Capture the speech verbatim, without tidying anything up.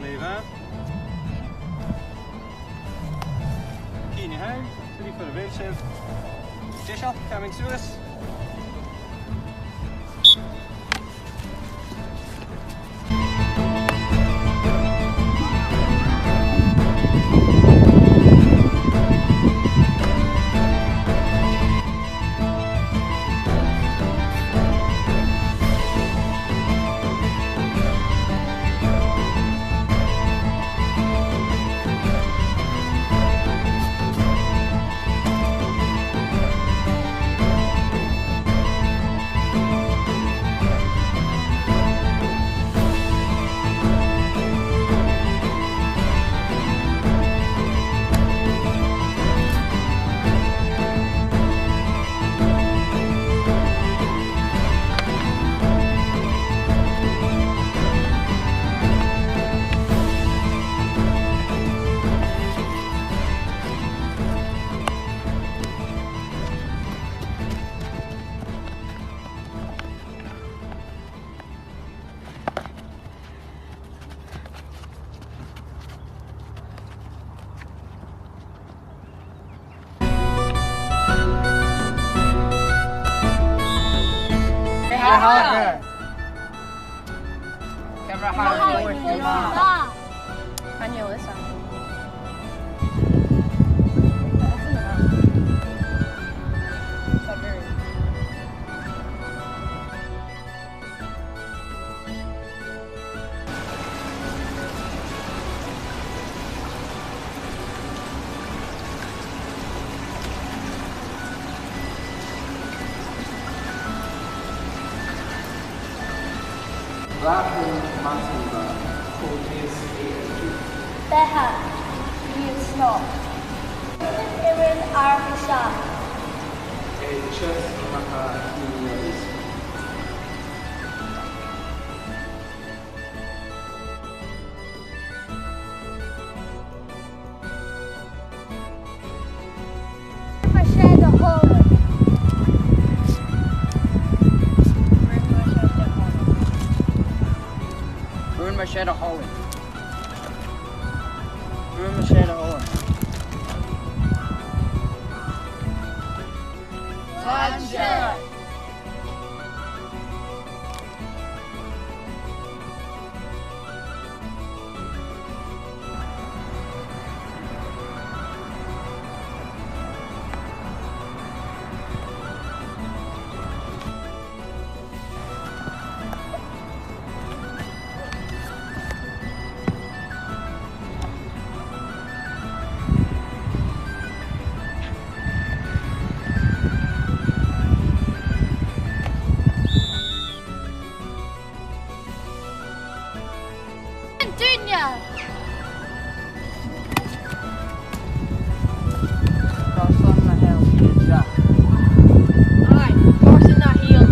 Dè bha? Cinn a h-aon, trì far a bheil sibh. Deiseil, coming suas. Rachainn math, cò às a tha thu? Beatha, Liam Snow. Uimhir a seachd. Agus seo mar a tha mi a-nis. Rùn mar seo do thoil. Rùn mar seo do thoil. Rùn mar seo do thoil. Sláinte! An duine! Carson na h-aon. Aye, carson na h-aon.